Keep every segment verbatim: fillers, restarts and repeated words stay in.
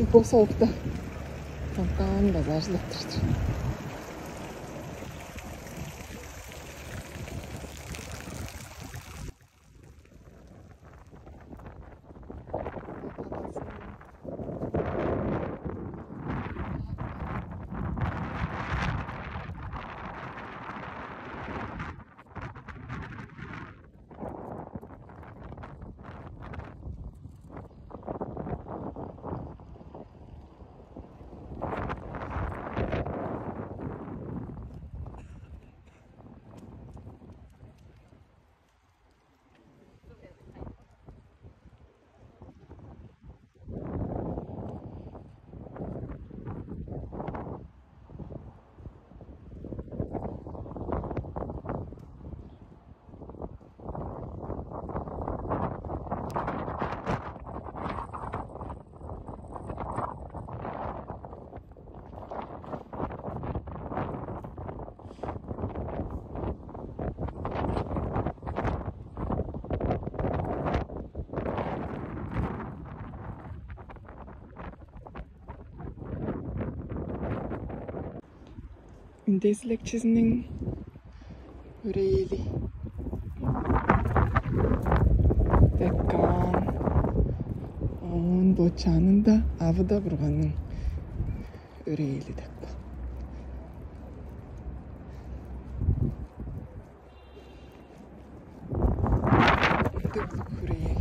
Бо соокта фонтан база ажылдап турар. Үндезилекчизиниң өрээли деп каан. Оон бо чанында Авыда Бурганның өрээли деп каан. Ындыг хүрээ.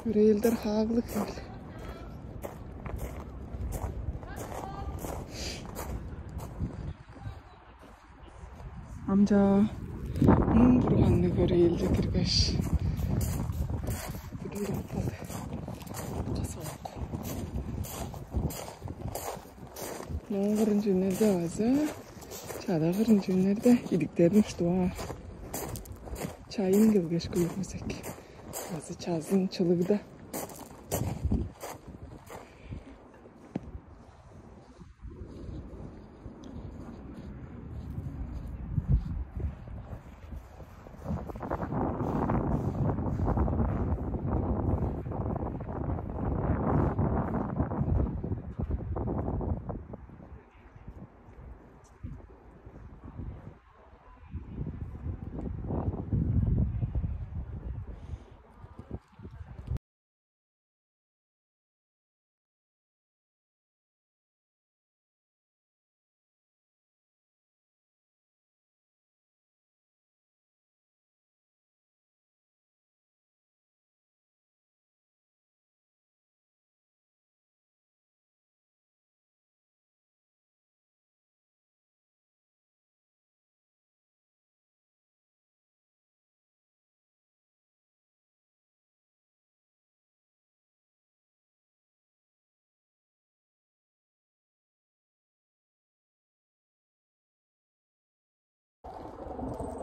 Хүрээлдер хаагылыг хевле. Ам чаа муң бурганныг өрээлче киргеш, бүгүн докталды. Кас болук. Моон кырын чүннерде база чада кырын чүннерде идиктерин уштуп аар. Чайын келгеш көөрүмүзек. База чазын чылыгда.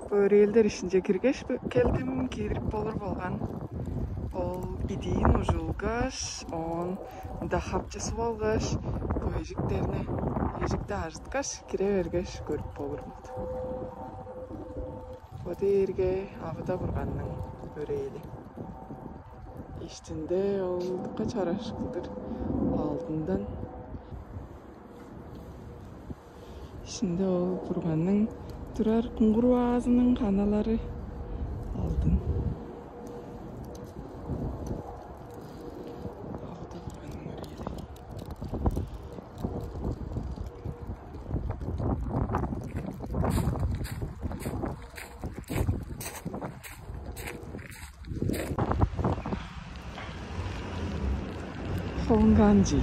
Бо өрээлдер иштинче киргеш, бо-, келдим, киирип болур болган. Ол идиин ужулгаш, оон ында хапчы суп алгаш, бо эжиктерни, эжикти ажыткаш, кире бергеш, көрүп болур болду. Бо дээрге Авыда Бурганның өрээли. Иштинде ол дыка чараш кылдыр алдындан. Иштинде ол Бурганның турар куңгуруазының ханалары алдын. Авыда Бурганның өрээли. Конганджи.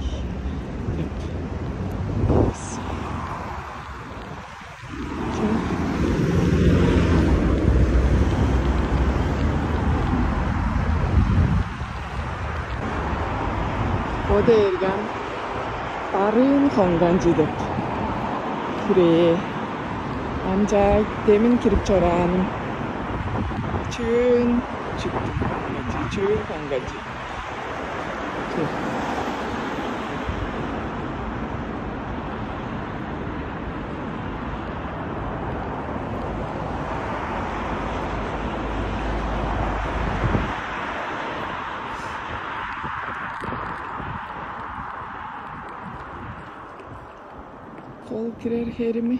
Бо дээрге ам барыын Конганджи деп хүрээ. Ам чаа демин кирип чорааным. Чөөн чүктүг Конганджи, чөөн Конганджи. Кол кирер херими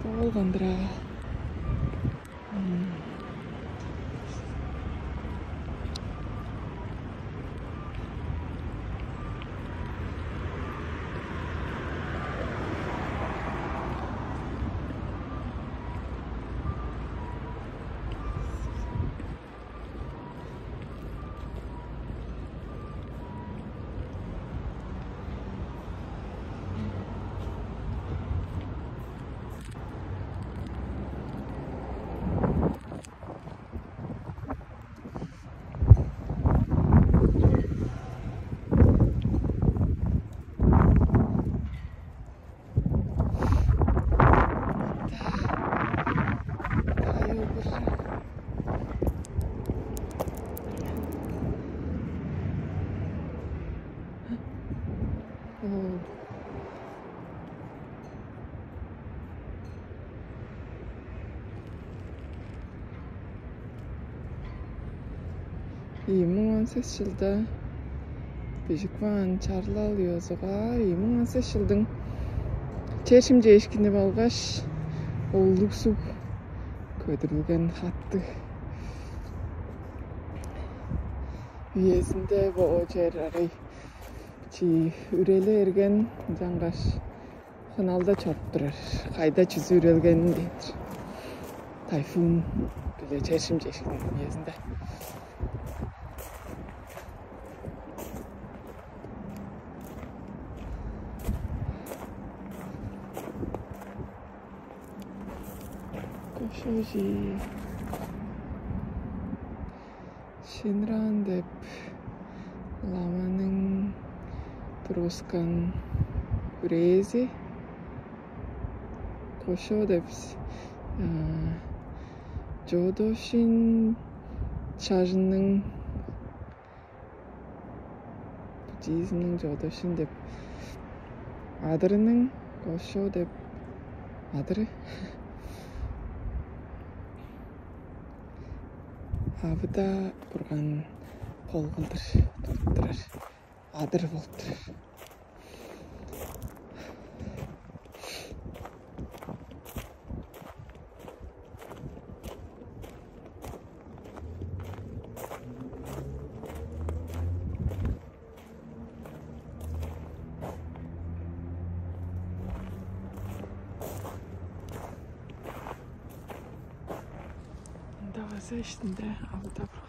болган-дыр аа. Ийи муң он сес чылда бижик баан чарлал ёзугаар, ийи муң он сес чылдың чер шимчээшкини болгаш улуг суг көдүрүлген хаттыг үезинде бо чер арай чи үреле эрген, ынчангаш хыналда чоруп турар. Кайда чүзү үрелгенин дээр. Тайфун биле чер шимчээшкиниң үезинде. Кошожи. Шинран деп ламаның тургускан хүрээзи. Кошо деп с-, а, Чодошин чажының, буддизмниң Чодошин деп адырының Кошо деп адыры. Авыда бурган кол кылдыр тудуп турар. Адыр болуп турар. Ында база иштинде алда бар.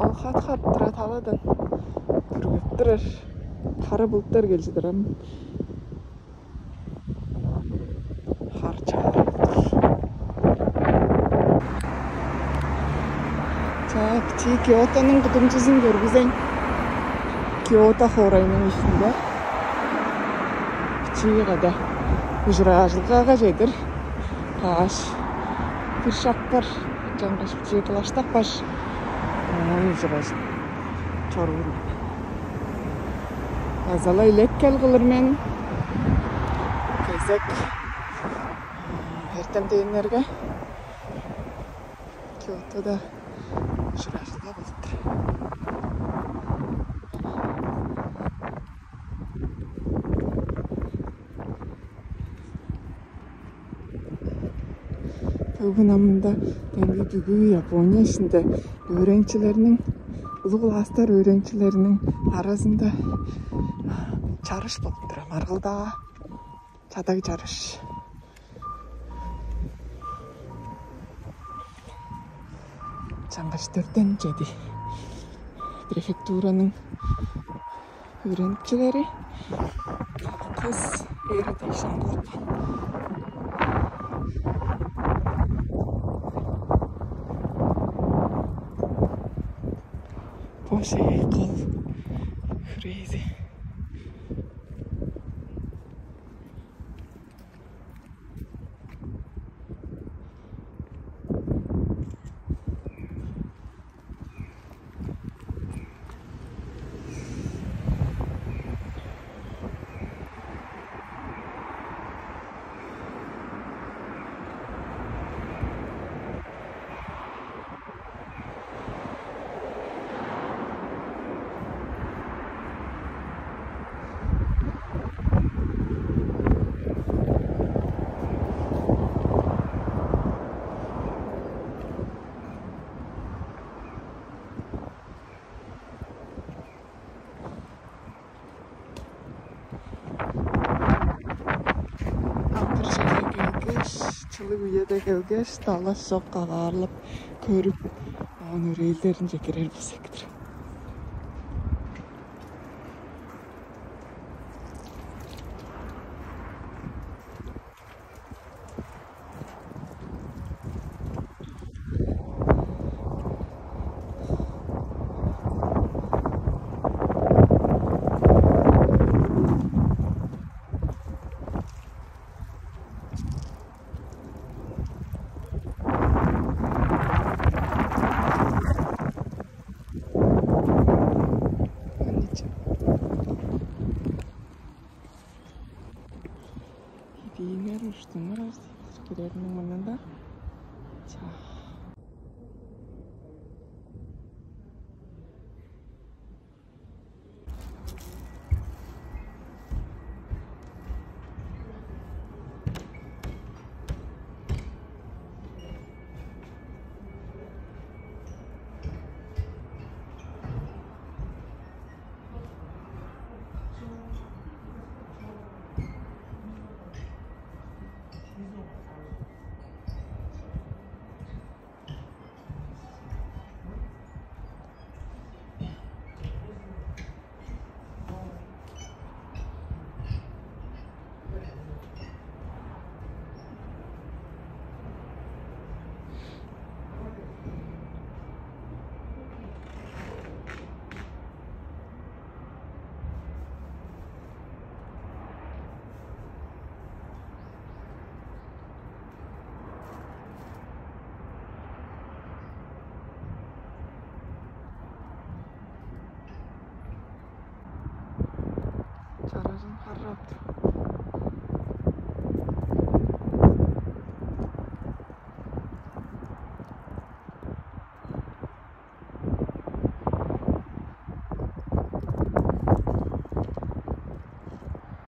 Ол хат-хат тура таладан бүргеп турар. Кара булуттар кел чыдыр ам. Хар чаалап тур. Чаа, бичии Киотоның кудумчузун көргүзейн. Киото хоорайның иштинде. Бичии када ужуражылгага чедир. Каш бир шак бар. Чаңгаш бичии кылаштак баш. Оон ужуражыл чоруур. База-ла илек-кел кылыр мен. Кезек. Эртемденнерге Киотода ужуражылга болуптур. Бүгүн амында демги бүгү Япония ишинде өөреникчилерниң, улуг класстар өөреникчилерниң аразында чарыш болуп турар. Маргылдаа чадаг чарыш. Чаңгаш дөртен чеди префектураның өөреникчилери кыс эри дээш аңгылапкан. Боже, кол хүрээзи. Амгыр чеде келгеш, чылыг үеде келгеш, дала шок кагаарлап көрүп, оон өрээлдеринче кирер болза эки-дир. Идииңер, уштуңар кирерниң мурнунда чаа